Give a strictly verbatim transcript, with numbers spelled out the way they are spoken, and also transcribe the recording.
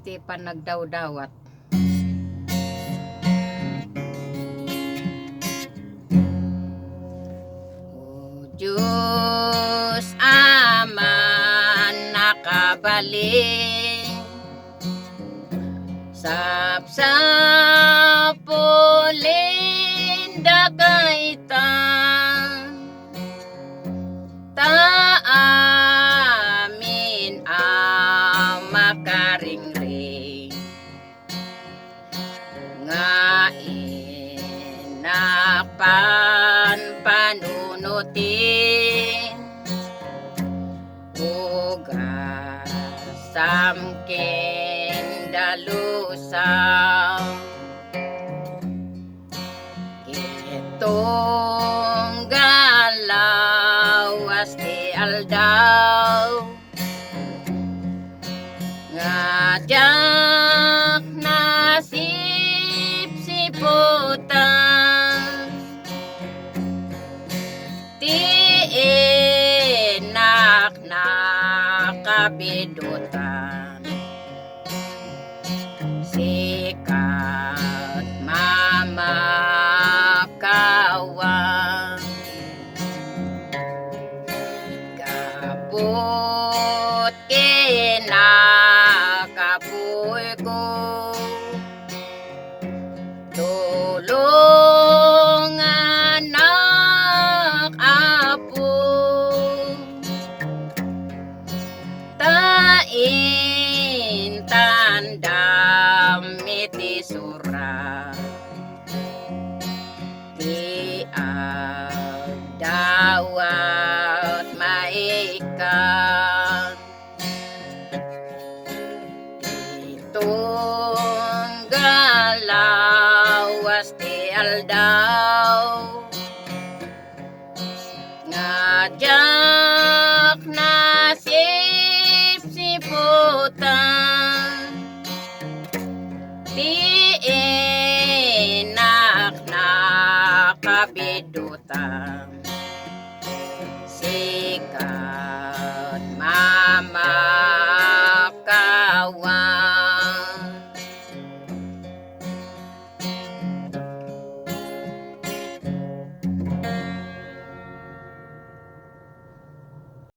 Ti panagdawdawat. O Dios, Ama nakabalin, sapsapulin dagayta, ta amin a makaringring nga innak panpanunutin, ugasam ken dalusam. Ket tunggal lawas ti aldaw, nga diak nasipsiputan ti innak nakabidutan. Sika ti mamakawan. Gapu ti kinakapuyko, tulongannak, Apo, ta intandam iti surat ti agdawat maikkan. Tunggal lawas ti aldaw, nga diak nasipsiputan ti innak nakabidutan.